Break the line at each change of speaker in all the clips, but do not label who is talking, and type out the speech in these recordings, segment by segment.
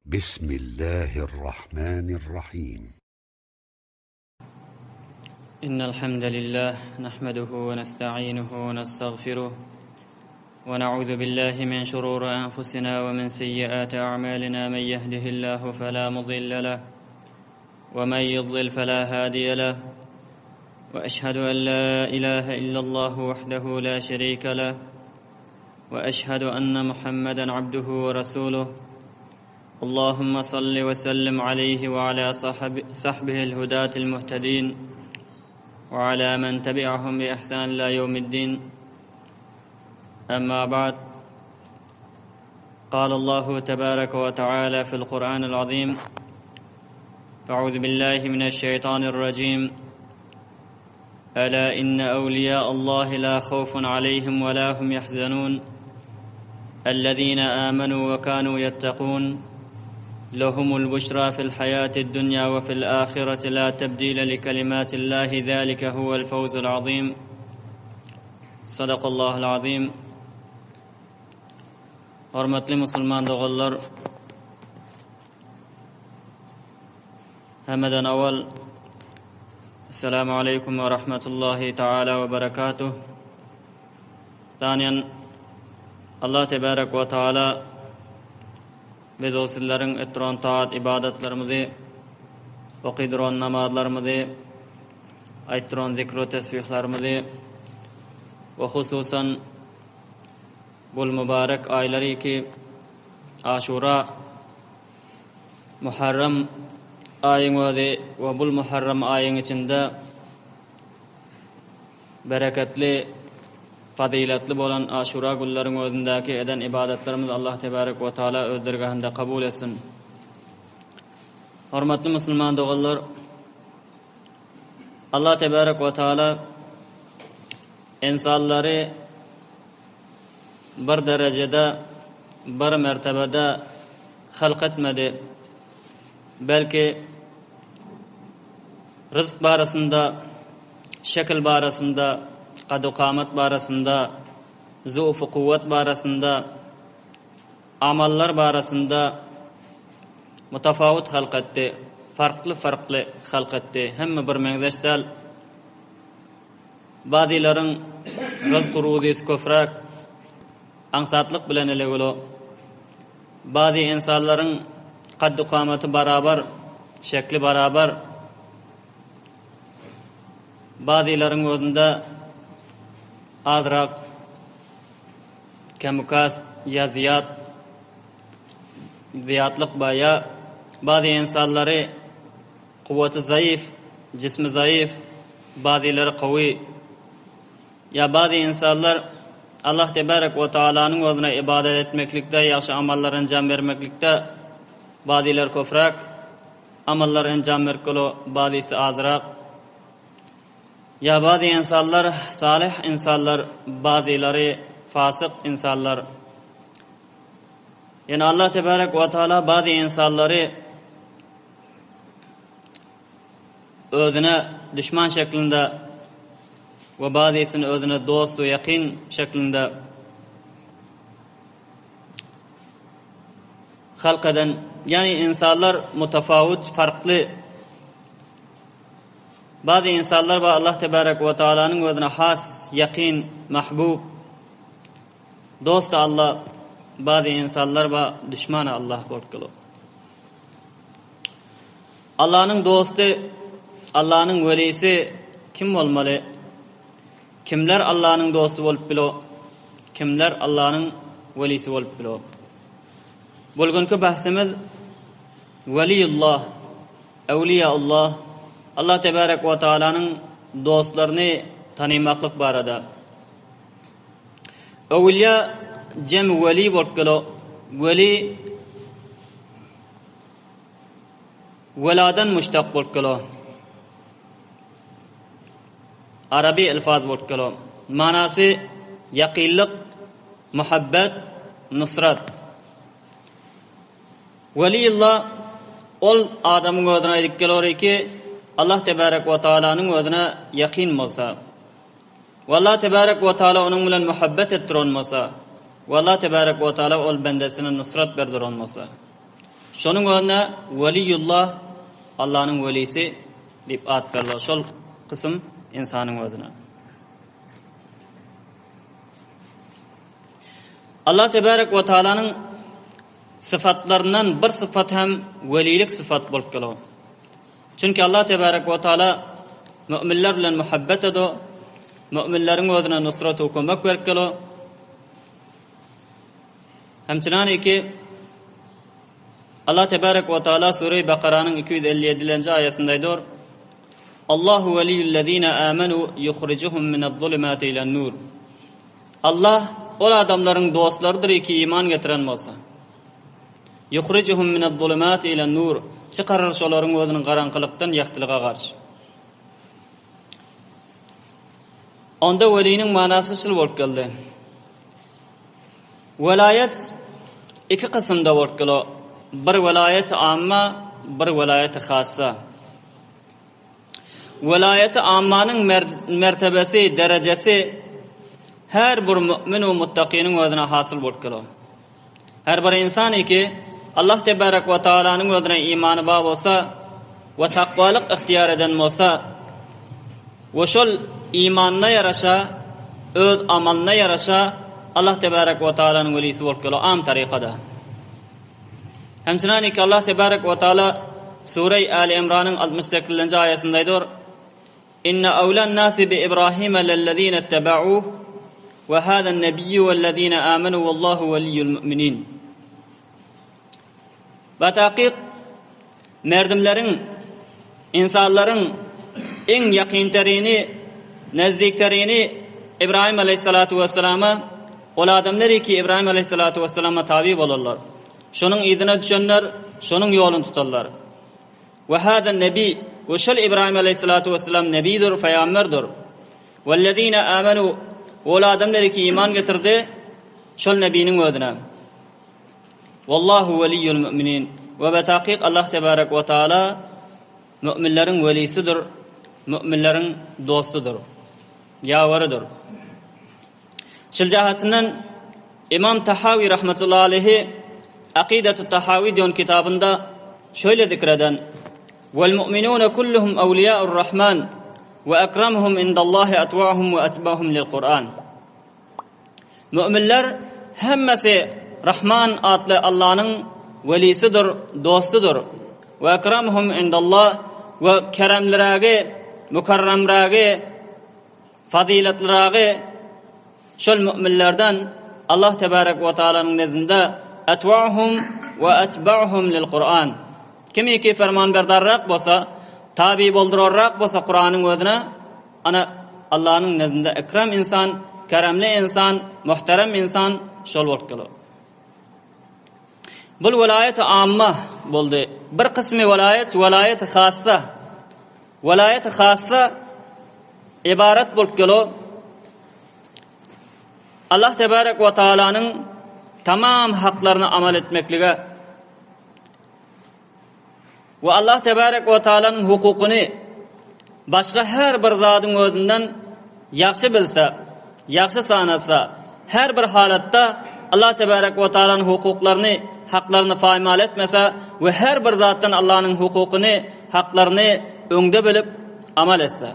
بسم الله الرحمن الرحيم.
إن الحمد لله نحمده ونستعينه ونستغفره ونعوذ بالله من شرور أنفسنا ومن سيئات أعمالنا من يهده الله فلا مضل له ومن يضلل فلا هادي له وأشهد أن لا إله إلا الله وحده لا شريك له وأشهد أن محمدا عبده ورسوله اللهم صل وسلم عليه وعلى صحب صحبه الهداة المهتدين وعلى من تبعهم بإحسان إلى يوم الدين أما بعد قال الله تبارك وتعالى في القرآن العظيم أعوذ بالله من الشيطان الرجيم ألا إن أولياء الله لا خوف عليهم ولا هم يحزنون الذين آمنوا وكانوا يتقون لهم البشرى في الحياة الدنيا وفي الآخرة لا تبديل لكلمات الله ذلك هو الفوز العظيم صدق الله العظيم Hormatly musulman doganlar, hemmeden awal Esselamu aleýkum we rahmetullahi taala we berekatuh. Taniýan Allah tebarek we taala biz o sizleriň etdiren taat ibadatlarymyzy, okydyran namazlarymyzy, aýtdyran zikr we tesbihlerimizi we hususan Bul mübarek aýlary ki Aşura, Muharram aýyň özi we bul Muharram aýyň içinde bereketli, fazyletli bolan Aşura günleriň özündäki eden ybadatlarymyzy Allah tebarek we taala öz dergahynda kabul etsin. Hormatly musulman doganlar, Allah tebarek we taala ynsanlary bir derejede, bir mertebede halk etmedi. Belki ryzk barasynda, şekil barasynda, kadu-kamat barasynda, zuuf-u-kuwwat barasynda, amallar barasynda mutafawut halk etdi. Farkly-farkly halk etdi. Hemme bir meňzeş däl. Bazylaryň ryzky-ruzysy köpräk, aňsatlyk bilen ele gülo. Bazy ynsanlaryň kaddy-kamaty barabar, şekli barabar. Bazylaryň özünde azrak kem-u-kas ýa zyýat, zyýatlyk bar ýa bazy ynsanlary Kuwwaty zaýyf, jismi zaýyf, bazylary gawy. Ýa bazy ynsanlar Allah tebarek we taalanyň özüne ybadat etmeklikde, ýagşy amallar enjam bermeklikde bazylary köpräk amallar enjam berip gelo, bazysy azrak. Ýa bazy ynsanlar salyh ynsanlar, bazylary fasyk ynsanlar. Ýöne Allah tebarek we taala bazy ynsanlary Özüne düşman şeklinde we bazysyny özüne dost we ýakyn şeklinde halk eden, ýagny ynsanlar mutafawut, farkly. Bazy ynsanlar bar Allah tebarek we taalanyň özüne has ýakyn, mahbub, dost Allah, bazy ynsanlar bar düşman Allah bolup geler. Allanyň dosty, Allanyň welisi kim bolmaly? Kimler Allanyň dosty bolup bilo? Kimler Allanyň welisi bolup bilo? Bulgunky bahsimiz Weliullah, Ewliýaullah, Allah tebarek we taalanyň dostlaryny tanymaklyk barada. Öwülýa jem weli bolup gelo. Weli weladan muştak bolup gelo. Arabi elfaz bolup gelo. Manasy ýakynlyk, muhabbet, nusrat. Weliýullah ol adamyň özüne aýdyp gelor ki, Allah tebarek we taalanyň özüne ýakyn bolsa. We Allah tebarek we taala onuň bilen muhabbet etdiren bolsa, we Allah tebarek we taala ol bendesine nusrat berdiren bolsa. Şonuň özüne Weliýullah, Allanyň welisi diýip at berler. Şol kysym ynsanyň özüne. Allah tebarek we taalanyň syfatlaryndan bir syfat hem welilik syfat bolup geler. Çünki Allah tebarek we taala müminler bilen muhabbet eder, müminleriň özüne nusrat we kömek berip geler. Hemçinani ki Allah tebarek we taala Sure-i Bakaranyň 257-nji aýasynda aýdar: Allahu weliyyullezina amanu yuhrijuhum minez-zulumati ilen-nur. Allah ol adamlaryň dostlarydyr ki iman getiren bolsa. Yuhrijuhum minez-zulumati ilen-nur. Çykarar şolaryň özüni garaňkylykdan ýagtylyga garşy. Onda weliniň manasy şul bolup geldi. Welaýat iki kysymda bolup geler. Bir welaýaty amma, bir welaýaty hassa. Welaýaty ammanyň mertebesi, derejesi her bir mümin we muttakynyň özüne hasyl bolup geler. Her bir insan ki Allah tebarek we taalanyň özüne imany bar bolsa we takwalyk ygtyýar eden bolsa we şol imanyna ýaraşa öz amalyna ýaraşa Allah tebarek we taalanyň welisi bolup geler am tarykada. Hemçinani ki Allah tebarek we taala Sure Ali Imranyň 68-nji aýasynda aýdar Inne awlan nasi bi Ibrahime lellezine itteba'uh we hazen nebiyyu wellezine amenu wallahu weliyyul mu'minin. Ve takyk merdimleriň insanlaryň iň ýakynterini, nezdikterini Ibrahim aleyhissalatu vesselama ol adamlar ki Ibrahim aleyhissalatu vesselama tabi bolarlar. Şonuň yzyna düşenler, şonuň ýoluny tutarlar. We haza nebi, we şol Ibrahim aleýhissalatu wessalam nebidir, pygamberdir. Wellezine amenu, we ol adamlar ki iman getirdi, şol nebiniň özüne. Wallahu weliyyul mu'minin, we betakyk Allah tebarek we taala müminleriň welisidir, müminleriň dostudyr, ýawerydyr. Şul jähetinden Imam Tahawi rahmetullahi aleyhi Akidatut Tahawi diýen kitabynda şöyle zikr eden: "Wal mu'minun kulluhum awliyaur rahman we akramuhum indallahi atwa'uhum we atba'uhum lil Kur'an." Müminler hemmesi Rahman atly Allanyň welisidir, dostudyr. We akramuhum indallah we keremlirägi, mukarramragy Fazyletlirägi şol müminlerden Allah tebarek we taalanyň nezdinde etwa'hum we etba'hum lil Kur'an. Kimiki fermanberdarrak bolsa, tabi boldurarrak bolsa Kur'anyň özüne, ana Allanyň nezdinde ekrem insan, keremli insan, muhterem insan şol bolup geler. Bul welaýat amma boldy. Bir kysmy welaýat, welaýat hassa. Welaýat hassa ybarat bolup gelo. Allah tebarek we taalanyň tamam haklaryny amal etmeklige we Allah tebarek we taalanyň hukukyny başga her bir zadyň özünden ýagşy bilse, ýagşy sanasa, her bir halatda Allah tebarek we taalanyň hukuklaryny, haklaryny paýmal etmese we her bir zatdan Allanyň hukukyny, haklaryny öňde bilip amal etse.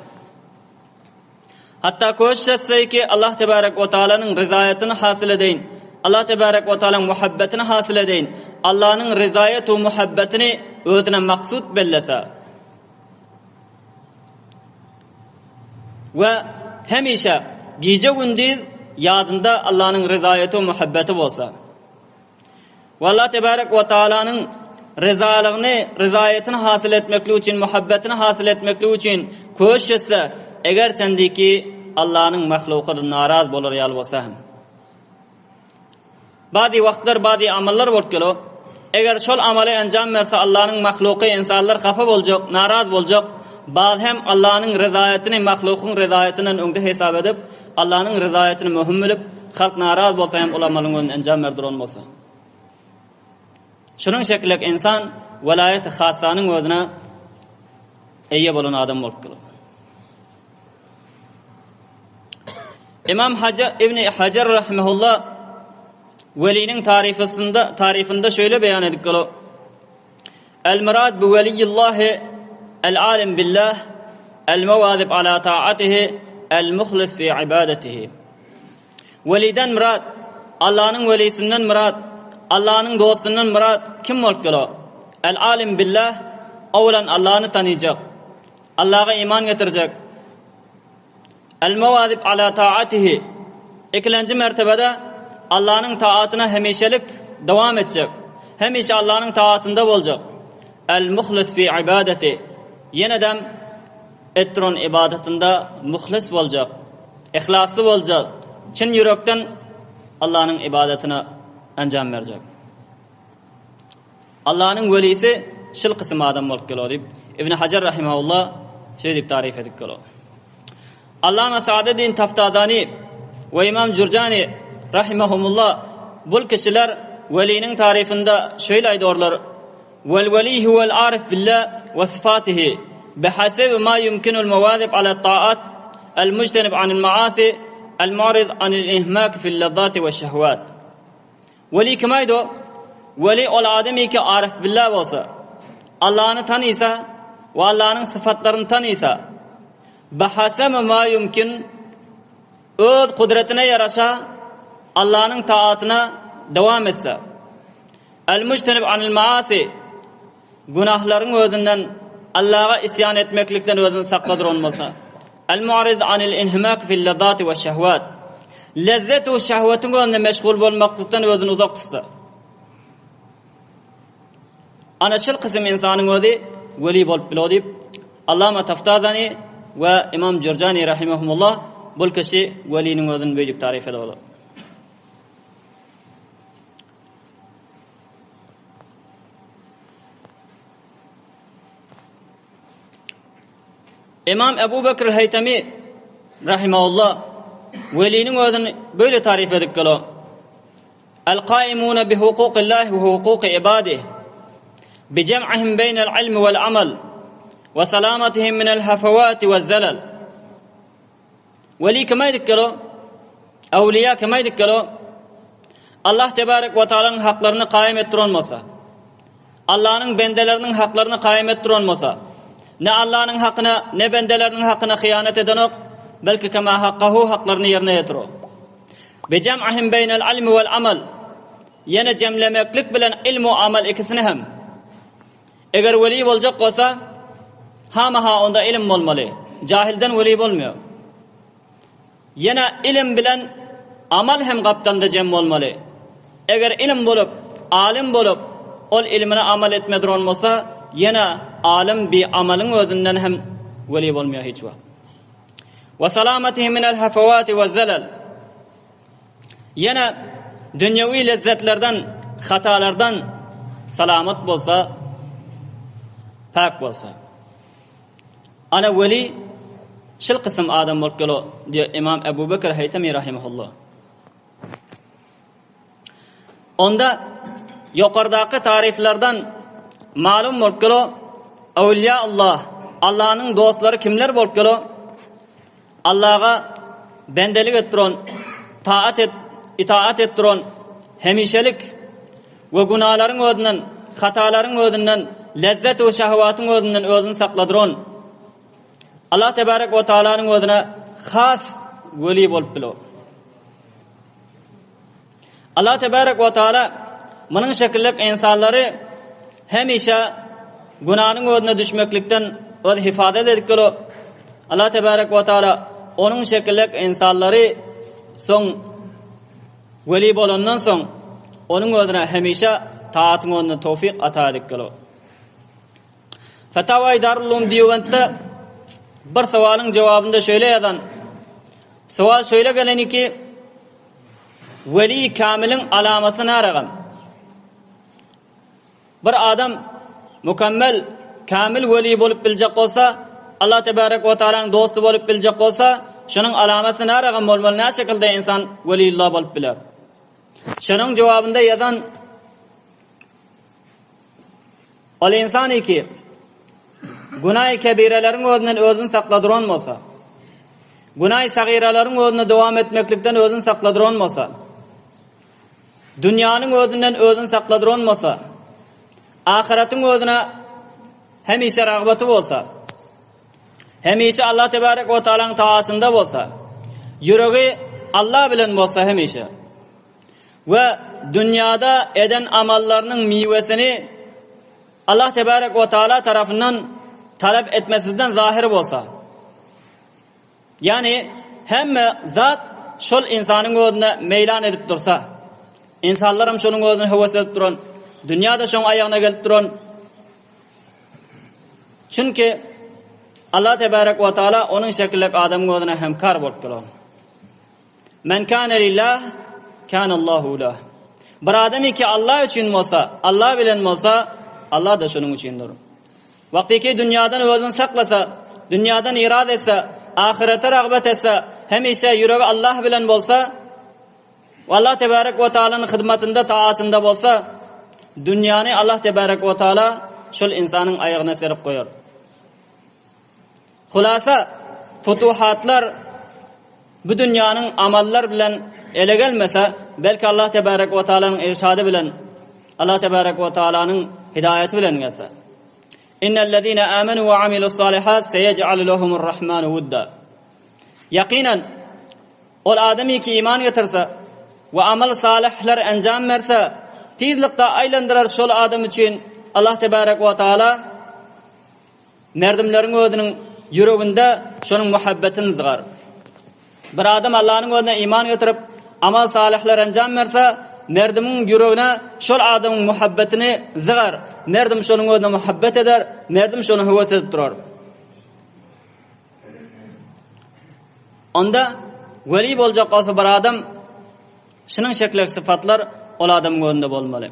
Hatda köşüş etse ki Allah tebarek we taalanyň ryzaýatyny hasyl edeýin, Allah tebarek we taalanyň muhabbetini hasyl edeýin, Allanyň ryzaýat we muhabbetini özüne maksut bellese we hemişe gije-gündiz ýadynda Allanyň ryzaýaty we muhabbeti bolsa. We Allah tebarek we taalanyň ryzalygyny, ryzaýatyny hasyl etmeklik üçin, muhabbetini hasyl etmeklik üçin köşüş etse, eger çendiki Allanyň mahluky naraz bolar ýaly bolsa hem. Bady wagtlar bady amallar bolup geler. Eger şol amaly enjam berse Allanyň mahluky ynsanlar hapa boljak, naraz boljak. Baz hem Allanyň ryzaýatyny mahlukyň ryzaýatyndan öňde hesap edip, Allanyň ryzaýatyny möhüm bilip, halk naraz bolsa hem ol amalyň öňünde enjam berdiren bolsa. Şunuň şekilek ynsan welaýaty hassanyň özüne eýe bolan adam bolup geler. Imam Hajar ibn Hajar rahimehullah weliniň taryfysynda taryfynda şeýle beýan edip geler. El-murad bi weliýillahi el-alim billah, el-mewazib ala taatihi, el-muhlis fi ibadetihi. Weliden myrat, Allanyň welisinden myrat, Allanyň dostundan myrat kim bolup geler? El-alim billah, owalan Allany tanyjak, Allaga iman getirjek. El-mewazib ala taatihi, ikilenji mertebede Allanyň taatyna hemişelik dowam etjek, hemişe Allanyň taatynda boljak. El-muhlis fi ibadeti, ýenedem etdiren ybadatynda muhlis boljak. Yhlasly boljak, çyn ýürekden Allanyň ybadatyna enjam berjek. Allanyň welisi şul kysym adam bolup geler diýip, Ibn Hajar rahimehullah şeý diýip taryf edip geler. Allama Sa'deddin Taftazani we Imam Jurjani rahimehumullah bul kişiler weliniň taryfynda şeýle aýdorlar, Wel weli huwel arif billah we syfatihi bihasebi ma ýumkinul mewazib ala taat el mujtenib anil maasi el mu'rid anil inhmak fil lezzati we şehwat. Weli kim aýdo? Weli ol adamy ki arif billah bolsa, Allany tanysa we Allanyň syfatlaryny tanysa, bihasebi ma ýumkin öz kudratyna ýaraşa Allanyň taatyna dowam etse, El-mujtenib anil maasi, Günahlaryň özünden, Allaha isýan etmeklikden özüni sakladyran bolsa. El-mu'rid anil inhimak fil lezzati we şehwat, Lezzet we şehwetiň özünde meşgul bolmaklykdan özüni uzak tutsa. Ana şul kysym ynsanyň özi weli bolup biler diýip, Allama Taftazani we Imam Jurjani rahimehumullah bul kişi weliniň özüni beýdip taryf ediyorlar. Imam Ebu Bekr Heýtemi rahimahullah weliniň özüni böyle taryf edip gelo. El-kaimuna bi hukukillahi ve hukuki ibadih bi cem'ihim beynel ilmi vel amal ve salamatihim minel hafawati ve zelal. Weli kim aýdyp gelo? Awliýa kim aýdyp gelo? Allah tebarek we taalanyň haklaryny kaýym etdiren bolsa, Allanyň bendeleriniň haklaryny kaýym etdiren bolsa, ne Allanyň hakyna, ne bendeleriniň hakyna hyýanat edenok, belki kema hakkahu haklaryny ýerine ýetirer. Bi jem'ihim beýnel ilmi wel amal. Ýene jemlemeklik bilen ilm we amal ikisini hem. Eger weli boljak bolsa, hamaha onda ilim bolmaly. Jahilden weli bolmaýar. Ýene ilim bilen amal hem gapdalda jem bolmaly. Eger ilim bolup, alym bolup, ol ilimine amal etmediron bolsa, ýene alym bi amalyň özünden hem weli bolmaýar hiç wagt. Wa salamatihi minel hafawati we zelal. Ýene dünýewi lezzetlerden, hatalardan salamat bolsa, päk bolsa. Ana weli şul kysym adam bolup gelo diýýär Imam Ebu Bekr Heýtemi rahimehullah. Onda ýokardaky taryflardan malum bolup gelo, Awliýa Allah, Allanyň dostlary kimler bolup gelo? Allaga bendelik etdiren, taat et, itaat etdiren, hemişelik we günalaryň özünden, hatalaryň özünden, lezzet we şahwatyň özünden özüni sakladyran Allah tebarek we taalanyň özüne has weli bolup biler. Allah tebarek we taala munuň şekillik insanlary hemişe günanyň özüne düşmeklikden öz hifazat edip gelo. Allah tebarek we taala onuň şekillik insanlary soň weli bolandan soň onuň özüne hemişe taatyň özüne towfik ata edip gelo. Fetawai Darul Ulum Diýubentde bir sowalyň jogabynda şeýle ýazan. Sowal şeýle geleniki, Weli kamiliň alamaty naragam? Bir adam mükemmel, kamil weli bolup biljek bolsa, Allah tebarek we taalanyň dosty bolup biljek bolsa, şonuň alamaty naragam bolmaly, nä şekilde insan weliullah bolup biler? Şonuň jogabynda ýazan Ol ynsan ki, günaý kebireleriň özünden özüni sakladyran bolsa, günaý sagyralaryň özüne dowam etmeklikden özüni sakladyran bolsa, dünýäniň özünden özüni sakladyran bolsa, Ahyretiň özüne hemişe ragbaty bolsa, hemişe Allah tebarek we taalaň taatynda bolsa, ýüregi Allah bilen bolsa hemişe we dünýäde eden amallarynyň miwesini Allah tebarek we taala tarapyndan talap etmesizden zahir bolsa, Ýagny hemme zat şol ynsanyň özüne meýlan edip dursa, ynsanlaram şonuň özüne höwes edip duran, dünýä-de şoň aýagyna gelip duran. Çünki Allah tebarek we taala onuň şekillek adamyň özüne hemkar bolup duran. Men kana lillah kana Allahu lah. Bir adam ki Allah üçin bolsa, Allah bilen bolsa, Allah da şonuň üçindir. Wagtyky dünýadan özüni saklasa, dünýadan iraz etse, ahyrete ragbat etse, hemişe ýüregi Allah bilen bolsa we Allah tebarek we taalanyň hyzmatynda, taatynda bolsa, dünýäni Allah tebarek we taala şol ynsanyň aýagyna serip goýar. Hulasa, futuhatlar bu dünýäniň amallar bilen ele gelmese, belki Allah tebarek we taalanyň irşady bilen, Allah tebarek we taalanyň hidaýaty bilen gelse. Innellezine amenu we amilussalihat seyec'alu lehumur rahmanu wudda. Ýakynan ol adamy ki iman getirse we amal salyhlar enjam berse, tizlikde aýlandyrar şol adam üçin Allah tebarek we taala Merdimleriň özüniň ýüreginde şonuň muhabbetini zygar. Bir adam Allanyň özüne iman getirip, amal salyhlar enjam berse, merdimiň ýüregine şol adamyň muhabbetini zygar. Merdim şonuň özüne muhabbet eder, merdim şony höwes edip durar. Onda weli boljak bolsa bir adam şunuň şekilli sypatlar ol adamyň özünde bolmaly.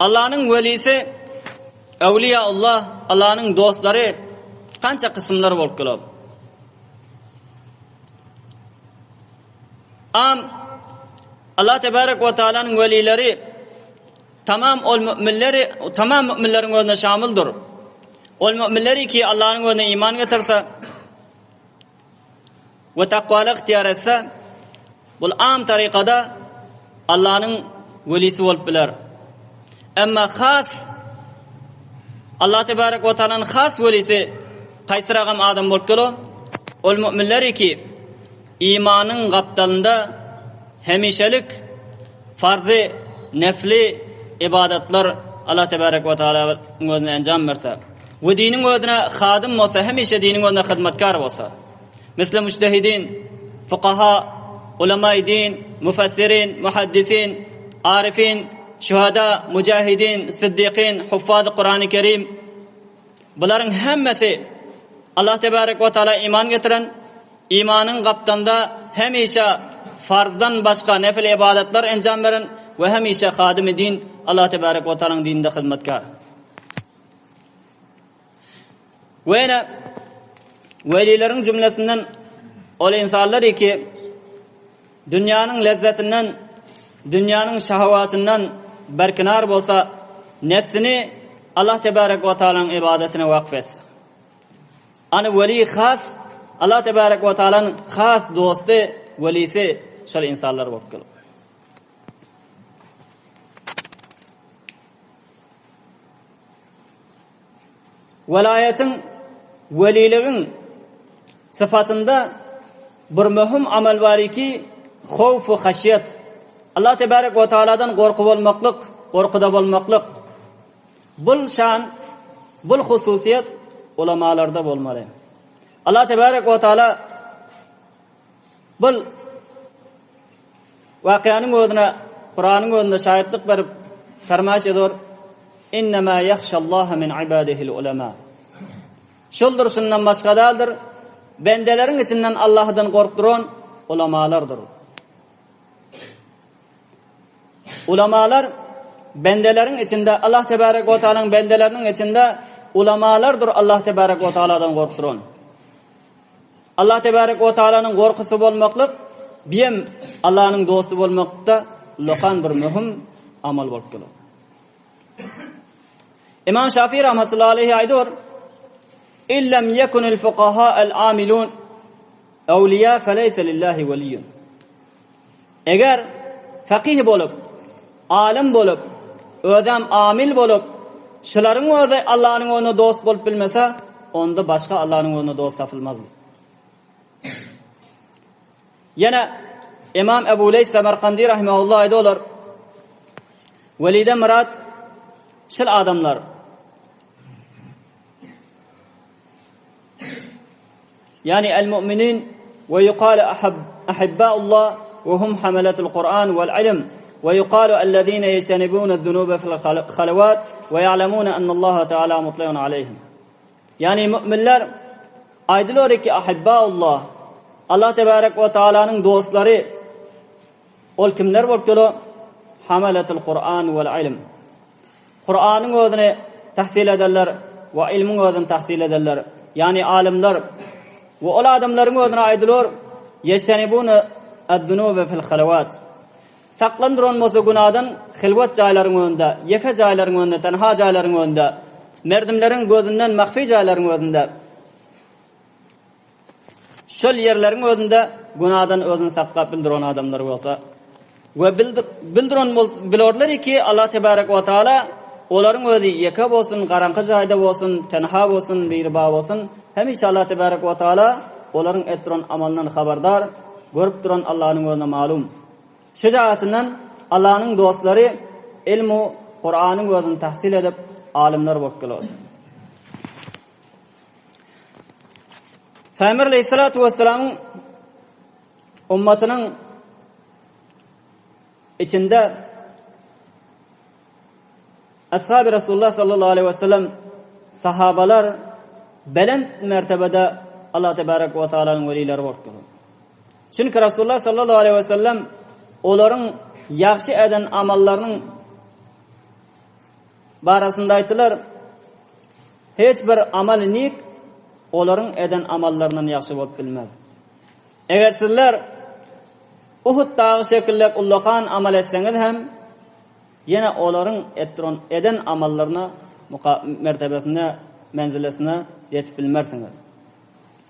Allanyň welisi Ewliýaullah, Allanyň dostlary kança kysymlar bolup geler. Am Allah tebarek we taalanyň welileri tamam ol müminleri tamam müminleriň özüne şamildir. Ol müminleri ki Allanyň özüne iman getirse we takwalyk ygtyýar etse, bul am tarykada Allanyň welisi bolup biler. Emma has Allah tebarek we taalanyň has welisi haýsy ragam adam bolup geler? Ol müminleri ki imanyň gapdalynda hemişelik farzy, nefli ibadatlar Allah tebarek we taalanyň özüne enjam berse we diniň özüne hadym bolsa, hemişe diniň özüne hyzmatkar bolsa. Misli mujtehidin, fukaha, ulamaý din, müfessirin, muhaddisin, arifin, şuhada, mujahidin, siddikin, huffazy Kurany Kerim. Bularyň hemmesi Allah tebarek we taala iman getiren, imanyň gapdalynda hemişe farzdan başga nefil ibadatlar enjam beren we hemişe hadymy din Allah tebarek we taalanyň dininde hyzmatkar. We ýene welileriň jümlesinden ol insanlar ki dünýäniň lezzetinden, dünýäniň şahawatyndan berkinar bolsa, nefsini Allah tebarek we taalanyň ibadatyna wakf etse. Any weli has Allah tebarek we taalanyň has dosty, welisi şol insanlar bolup geler. Welaýatyň weliligiň sypatynda bir möhüm amal bar ki, howf-u haşýet. Allah tebarek we taaladan gorky bolmaklyk, gorkuda bolmaklyk. Bul şan, bul hususyýet ulamalarda bolmaly. Allah tebarek we taala Bul wakyanyň özüne Kuranyň özünde şaýatlyk berip fermaýyş ediyor, Innema yahşallaha min ibadihil ulema. Şoldur şundan başga däldir, bendeleriň içinden Allahdan gorkduran ulamalardyr. Ulamalar bendeleriň içinde Allah tebarek we taalanyň bendeleriniň içinde ulamalardyr Allah tebarek we taaladan gorkduran. Allah tebarek we taalanyň gorkusy bolmaklyk biem Allanyň dosty bolmakda ullakan bir möhüm amal bolup geler. Imam Şafii rahmetullahi aleyhi aýdar, "Illem yekunil fuqaha al-amilun awliya feleyse lillahi waliyyun." Eger fakyh bolup, alym bolup, özem amil bolup, şularyň özi Allanyň öňünde dost bolup bilmese, onda başga Allanyň öňünde dost tapylmaz. Ýene Imam Ebu Leýs Semerkandy rahimehullah aýdýarlar, Welide myrat şul adamlar. Ýagny el-mu'minin we ýukalu ahibba'ullah we hum hamalatul Kur'an wal ilm we ýukalu ellezine ýejtenibune zunube fil halawat we ýa'lemune ennallaha teala mutli'un aleýhim. Ýagny mu'minler aýdylor ki ahibba'ullah Allah tebarek we taalanyň dostlary ol kimler bolup durlar? Hamalatul Kur'an wal ilm. Kuranyň özüni tahsil ederler we ylmyň özüni tahsil ederler. Ýagny alymlar we ol adamlaryň özüne aýdylar, Ýejtenibune az-zunube fil halawat. Saklandyran bolsa günadan hilwat jaýlaryň önünde, ýeke jaýlaryň önünde, tenha jaýlaryň önünde, merdimleriň gözünden mahfi jaýlaryň özünde. Şol ýerleriň özünde günadan özüni saklap bildiren adamlar bolsa we bildiren bolsa bilorlar ki Allah tebarek we taala olaryň özi ýeke bolsun, garaňky jaýda bolsun, tenha bolsun, biri ba bolsun, hemişe Allah tebarek we taala olaryň etdiren amalyndan habardar, görüp duran Allanyň özüne malum. Şu jähetinden Allanyň dostlary ilmu Kuranyň özüni tahsil edip alymlar bolup geler. Pygamber aleyhissalatu vesselamyň ummatynyň içinde Ashabi Resulullah sallallahu aleyhi ve sellem sahabalar belent mertebede Allah tebarek ve taala'nın velileri bolupdyr. Çünki Resulullah sallallahu aleyhi ve sellem olaryň ýagşy eden amallarynyň barasynda aýtdylar, Hiç bir amal nik olaryň eden amallaryndan ýagşy bolup bilmez. Eger sizler Uhud dagy şekillek ullakan amal etseňiz hem, ýene olaryň etdiren eden amallaryna mertebesine, menzilesine ýetip bilmersiňiz.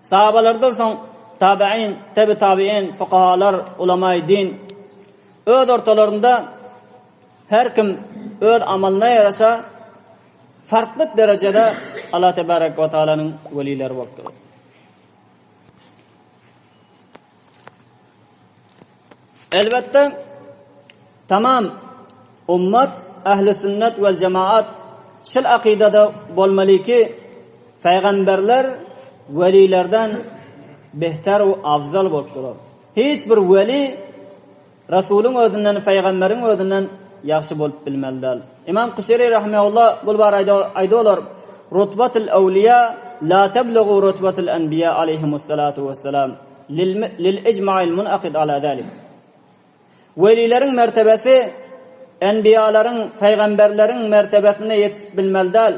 Sahabalardan soň tabein, tebi tabein, fukahalar, ulamaý din öz ortalarynda Her kim öz amalyna ýaraşa farkly derejede Allah tebarek we taalanyň welileri bolup durur. Elbetde tamam ummat ähli sünnet we jemaat şil akydada bolmaly ki peýgamberler welilerden behter we afzal bolup durur. Hiç bir weli Rasulyň özünden, Pygamberiň özünden ýagşy bolup bilmeli däl. Ymam Kuşeýri rahimehullah bul barada aýdýarlar, Rutbatul awliýa la teblugu rutbatul enbiýa aleýhimussalatu wessalam lil ijma'il munakid ala zalik. Welileriň mertebesi enbiýalaryň, pygamberleriň mertebesine ýetişip bilmeli däl.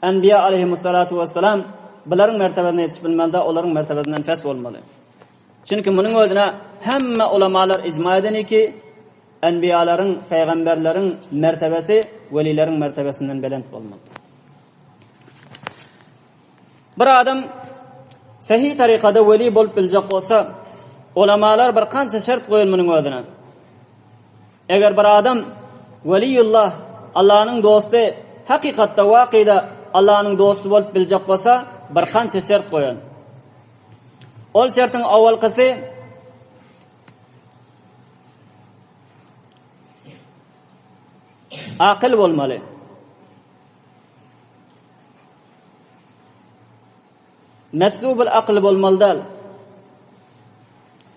Enbiýa aleýhimussalatu wessalam bularyň mertebesine ýetişip bilmeli däl, olaryň mertebesinden pes bolmaly. Çünki munuň özüne hemme ulamalar ijma edeni ki, enbiýalaryň, pygamberleriň mertebesi welileriň mertebesinden belent bolmaly. Bir adam sahiý tarikada weli bolup biljek bolsa, ulamalar bir kança şert goýan munuň özüne. Eger bir adam weliýullah, Allanyň dosty, hakykatda, wakyda Allanyň dosty bolup biljek bolsa, bir kança şert goýan. Ol şertiň owalkysy akyl bolmaly. Meslubul akyl bolmaly däl.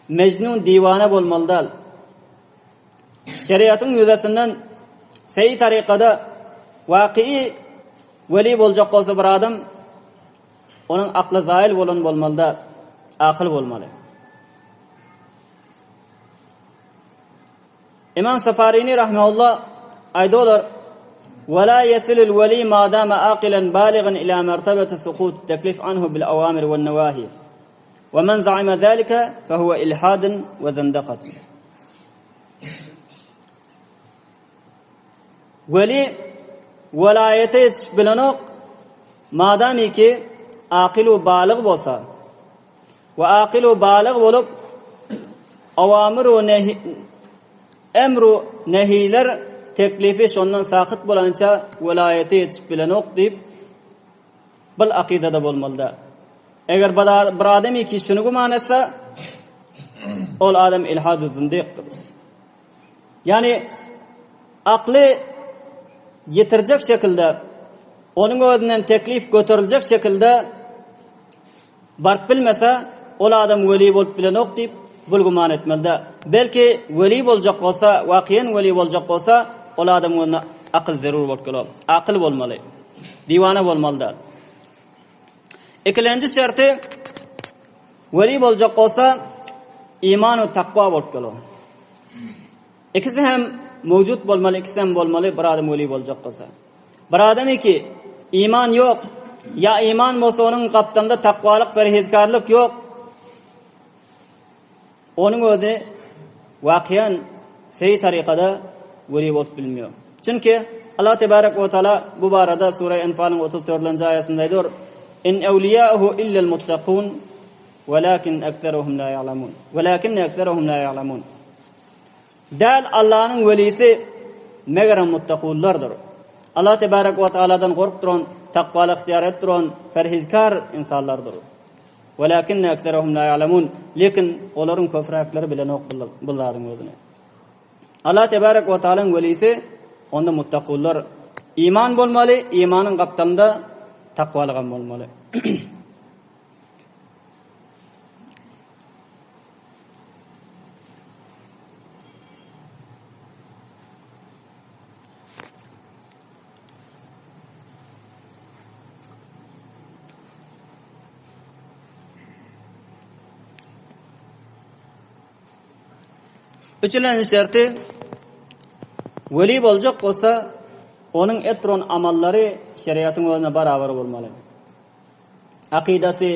Mejnun diwana bolmaly däl. Şeriatyň ýüzesinden seýi tarykada wakyýy weli boljak bolsa bir adam Onuň akly zaýyl bolan bolmaly-da, akyl bolmaly. Imam Safarini rahmeullah aýdýarlar, "Ve la yesilul veli ma dama aqilan baligan ila mertebeti sukut teklif anhu bil awamir wen nawahi. Ve men za'ama zalika fe huve ilhadun ve zendaqatun." Weli welaýata ýetişip bilenok, madamiki akyl-u balyg bolsa we akyl-u balyg bolup. Awamyr-u nehi, emr-u nehiler teklifi şondan sakyt bolança welaýete ýetişip bilenok diýip, bil akydada bolmaly däl. Eger bir adamy ki şuny güman etse, ol adam ilhad-u zindikdir. Ýagny akly ýetirjek şekilde, onuň özünden teklif göteriljek şekilde baryp bilmese, ol adam weli bolup bilenok diýip, bul güman etmeli-dä. Belki weli boljak bolsa, wakyýan weli boljak bolsa, ol adamyň özüne akyl zerur bolup geler. Akyl bolmaly. Diwana bolmaly däl. Ikilenji şerti weli boljak bolsa, iman we takwa bolup geler. Ikisi hem mewjut bolmaly, ikisi hem bolmaly bir adam weli boljak bolsa. Bir adam ki iman ýok, ýa iman bolsa onuň gapdalynda takwalyk, perhezkarlyk ýok. Onuň özi wakyýan seýi tarykada weli bolup bilmiýor. Çünki Allah tebarek we taala bu barada sure Enfalyň 34-nji aýasynda aýdýar: In awliýahu illel muttaqun walakin ekseruhum la ýa'lamun. Walakin ekseruhum la ýa'lamun. Däl Allanyň welisi megerem muttakullardyr. Allah tebarek we taaladan gorkup duran, takwaly ygtyýar edip duran perhizkar ynsanlardyr. Welakinne ekserehum la ýa'lemun. Lekin olaryň köpräkleri bilenok bu zadyň özüni. Allah tebarek we taalaň welisi onda muttakullar. Iman bolmaly, imanyň gapdalynda takwalygam bolmaly. Üçülenji şerti weli boljak bolsa, onuň etron amallary şeriatyň özüne barabar bolmaly. Akydasy,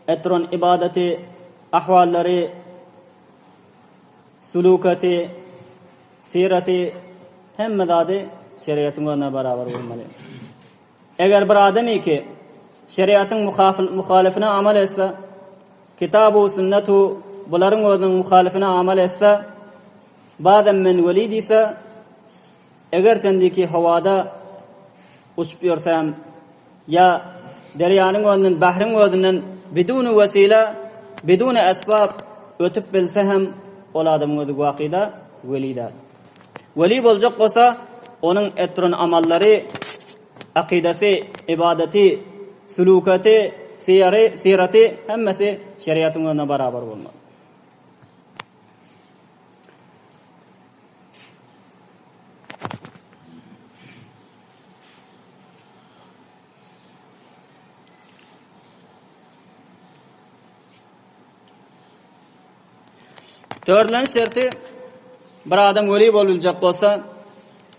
etron ibadaty, ahwallary, sulukaty, syraty, hemme zady şeriatyň özüne barabar bolmaly. Eger bir adamy ki şeriatyň muhalyfyna amal etse, kitabu sünnetu bularyň özüniň muhalyfyna amal etse, badam men weli diýse, Eger çendiki howada uçup ýörsäm, ýa derýanyň özünden, bahryň özünden biduni wesile, biduni esbap ötüp bilse hem, ol adamyň özi wakyda weli däl. Weli boljak bolsa, onuň etdiren amallary, akydasy, ibadaty, sulukaty, syýary, syraty hemmesi şeriatyň özüne barabar bolmaly. Dördülenji şerti bir adam weli bolup bolsa,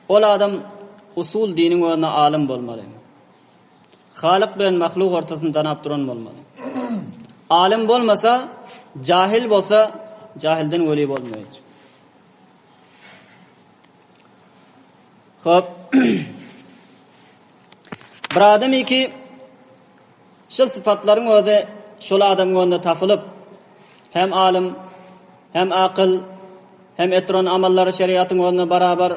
ol adam usul diniň özüne alym bolmaly. Halyk bilen mahluk ortasyny tanap duran bolmaly. Alym bolmasa, jahil bolsa, jahilden weli bolmaýar. Hop. Bir adam iki şol sypatlaryň özi şol adamyň önünde tapylyp, hem alym, hem akyl, hem etron amallary şeriatyň önünde barabar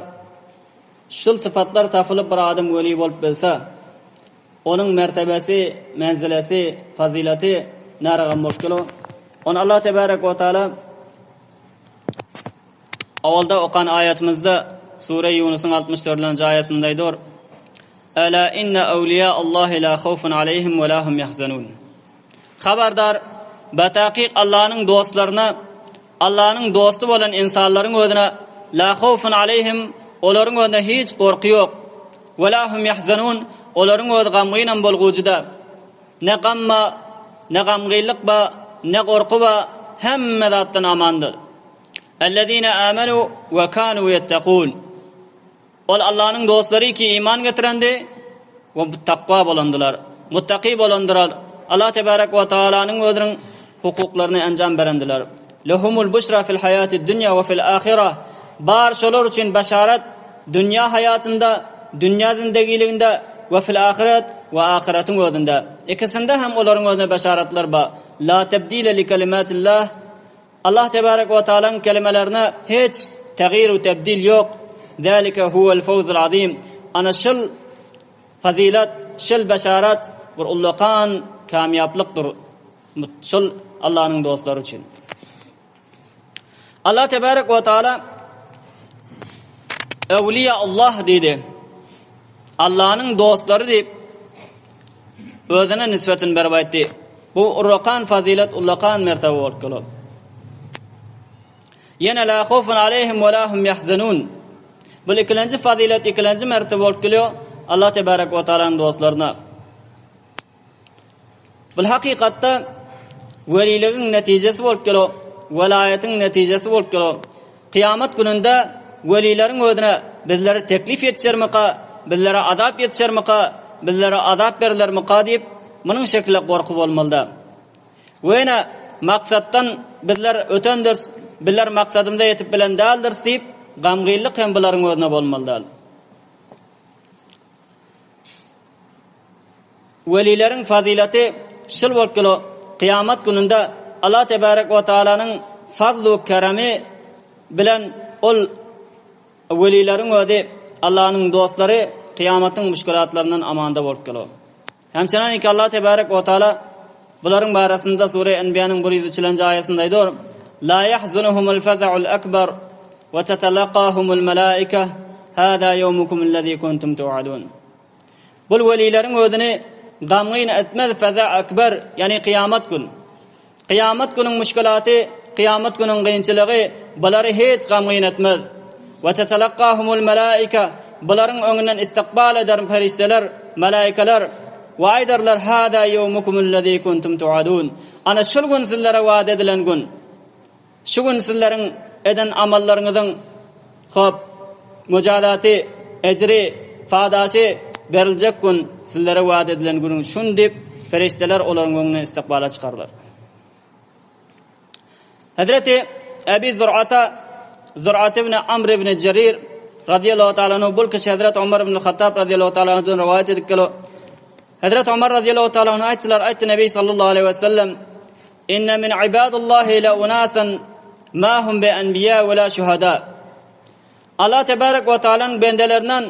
Şul sypatlar tapylyp bir adam weli bolup bilse, onuň mertebesi, menzilesi, fazileti näragam bolup geler. Ony Allah tebarek we taala awalda okan aýatymyzda Sure Ýunusyň 64-nji aýasynda aýdar: Ala inna awliya Allahi la khawfun alayhim we la hum yahzanun. Habardar, batakyk Allanyň dostlaryna Allanyň dosty bolan ynsanlaryň özüne la howfun aleýhim olaryň özüne hiç gorky ýok. We la hum ýahzanun olaryň özi gamgynam bolgujy-da. Ne gam ba, ne gamgynlyk ba, ne gorky ba, hemme zatdan amandyr. Ellezine amenu we kanu ýettekun. Ol Allanyň dostlary ki iman getirendi we takwa bolandylar. Muttaki bolandylar. Allah tebarek we taalanyň özüniň hukuklaryny enjam berendiler. Lehumul buşra fil hayati dunya we fil ahira. Bar şolar üçin başarat dünýä hayatynda, dünýä zindegiliginde we fil ahiret we ahiretiň özünde. Ikisinde hem olaryň özüne başaratlar bar. La tebdile li kelimatillah. Allah tebarek we taalaň kelimelerine hiç tagir we tebdil ýok. Zalika huwal fawzul azim. Ana şul fazilat, şul beşarat bir ullakan kamýaplykdyr. Şul Allanyň dostlary üçin. Allah tebarek we taala Ewliýa Allah diýdi. Allanyň dostlary diýip özüne nisbetini berip aýtdy. Bu ullakan fazilet, ullakan mertebe bolup geler. Ýene la howfun aleyhim we la hum yahzanun. Bu ikilenji fazilet, ikilenji mertebe bolup geliyor Allah tebarek we taalanyň dostlaryna. Bu hakykatda weliligiň netijesi bolup geliyor, welaýatyň netijesi bolup geliyor. Kyýamat gününde welileriň özüne bizlere teklif ýetişermika, bizlere azap ýetişermika, bizlere azap berilermika diýip, munuň şekilde gorky bolmalyda. We ýene maksatdan bizler ötendiris, bizler maksadymyza ýetip bilen däldiris diýip, gamgynlyk hem bularyň özüne bolmaly däl. Welileriň fazileti şul bolup gelo, kyýamat gününde Allah tebarek we taalanyň fazlu keremi bilen ol welileriň özi Allanyň dostlary kyýamatyň müşkilatlaryndan amanda bolup gelo. Hemçenan ki Allah tebarek we taala bularyň barasynda sure Enbiýanyň 103-nji aýasynda aýdar: La yahzunuhumul faza'ul akbar we tetelaqahumul malaika hada yawmukumul kuntum tu'adun. Bul welileriň özüni gamgyn etmez feza akbar, ýagny kyýamat gün. Kyýamat günüň müşkilaty, kyýamat günüň kynçylygy bulary hiç gamgyn etmez. We tetelakkahumul melaika, bularyň öňünden istikbal eder perişdeler, melaikalar we aýdarlar hada ýewmukumul-lezi kuntum tuadun. Ana şul gün sizlere wada edilen gün. Şu gün sizleriň eden amallaryňyzyň, hop, müjazaty, ejri, padaşy beriljek gün, sizlere wada edilen günüň şun diýip, perişdeler olaryň öňüne istikbala çykarlar. Hezreti Ebi Zur'ata, Zur'at ibn Amr ibn Jerir radiyallahu ta'ala anhu bul kişi Hezreti Umar ibn Hattab radiyallahu ta'ala anhudan rivayet edip gelo. Hezreti Umar radiyallahu ta'ala anhu aýtdylar, aýtdy Nebi sallallahu aleyhi ve sellem, Inne min ibadillahi le unasan ma hum bi enbiya we la şuhada. Allah tebarek we taalanyň bendelerinden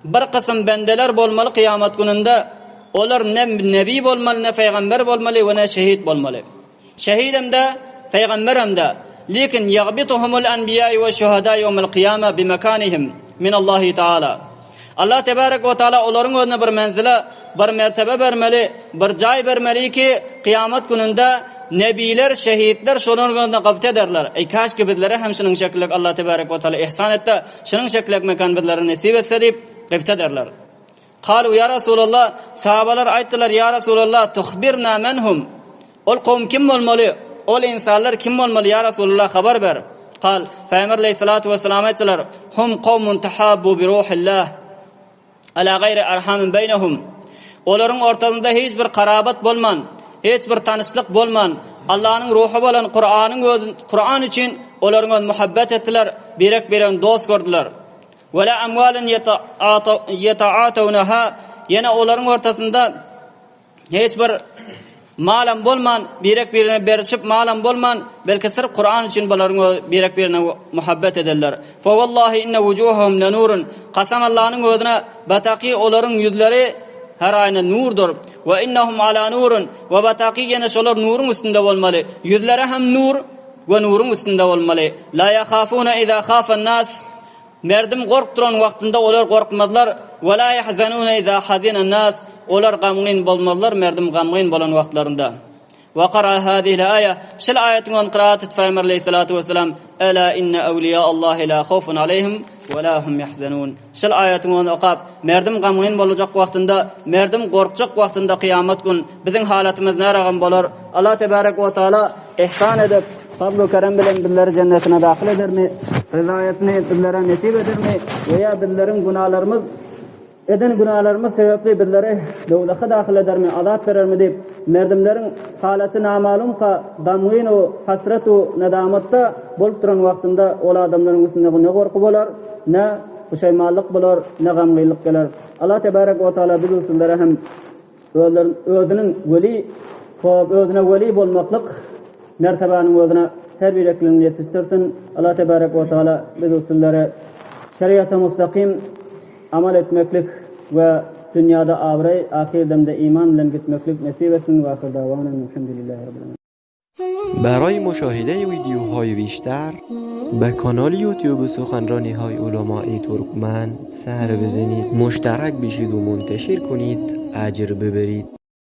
bir kysym bendeler bolmaly kyýamat gününde. Olar ne nebi bolmaly, ne peýgamber bolmaly we ne şehit bolmaly. Şehidem de, peýgamberem de. Lekin ýagbituhumul enbiya we şuhada ýewmel kyýama bi mekanihim min Allahi taala. Allah tebarek we taala olaryň özüne bir menzile, bir mertebe bermeli, bir jaý bermeli ki, kyýamat gününde nebiler, şehitler şolaryň özüne gybta ederler. Eý, kaşki bizlere hem şunuň şekillik Allah tebarek we taala ihsan etse, şunuň şekillik mekan bizlere nesip etse diýip gybta ederler. Kalu ýa Resulallah, sahabalar aýtdylar, ýa Resulallah, tuhbirna men hum? Ol kowum kim bolmaly? Ol ynsanlar kim bolmaly, ýa Resulallah, habar ber. Kal, Pygamber aleýhissalatu wessalam aýtdylar, Hum kowmun tahabbu bi ruhillah ala gaýri arhamin beýnehum. Olaryň ortasynda hiç bir karabat bolman, hiç bir tanyşlyk bolman, Allanyň ruhy bolan Kuranyň öz Kuran üçin olaryň öz muhabbet etdiler, birek-biregini dost gördüler. Wala amwalin yeta'atawnaha ýene olaryň ortasynda Hiç bir malam bolman, birek-birine berişip malam bolman, belki syrf Kuran üçin bularyň birek-birine muhabbet ederler. Fa wallahi inne wujuhahum lenurun. Kasam Allanyň özüne, bataky olaryň ýüzleri her aýna nurdur. We innahum ala nurun. We bataky ýene şolar nuruň üstünde bolmaly. Ýüzleri hem nur we nuruň üstünde bolmaly. La yahafuna iza khafan nas. Merdim gorkduran wagtynda olar gorkmazlar, we la yahzanuna iza hazina nas, olar gamgyn bolmazlar merdim gamgyn bolan wagtlarynda. We kara hazihil aýa, şul aýatyň on kyraat et Pygamber aleýhissalatu wessalam, Ela inne awliýa Allahi la howfun aleýhim we la hum ýahzanun. Şul aýatyň on okap, merdim gamgyn bolajak wagtynda, merdim gorkjak wagtynda kyýamat gün biziň halatymyz näragam bolar? Allah tebarek we taala ihsan edip, Fazl-u kerem bilen bizleri jennetine dahyl edermi? Ryzaýatyny bizlere nesip edermi? We ýa bizleriň günalarymyz, eden günalarymyz sebäpli bizleri dowzaha dahyl edermi, azap berermi diýip, merdimleriň halaty namalumka, gamgyn-u, hasrat-u, nedamatda bolup duran wagtynda ol adamlaryň üstünde ne gorky bolar, ne puşeýmanlyk bolar, ne gamgynlyk geler. Allah tebarek we taala biz-u sizlere hem Özüniň weli, özüne weli bolmaklyk mertebäniň özüne. her birekligini ýetişdirsin. Allah tebarek we taala biz usillere şeriata mustakim amal etmeklik we dünýada abraý, ahyr demde iman bilen gitmeklik nesip etsin. We ahyr dawana elhamdülillahi rabbil alamin.
برای مشاهده ویدیوهای بیشتر به کانال یوتیوب سخنرانی های علمای ترکمن سر بزنید مشترک بشید و منتشر کنید اجر ببرید.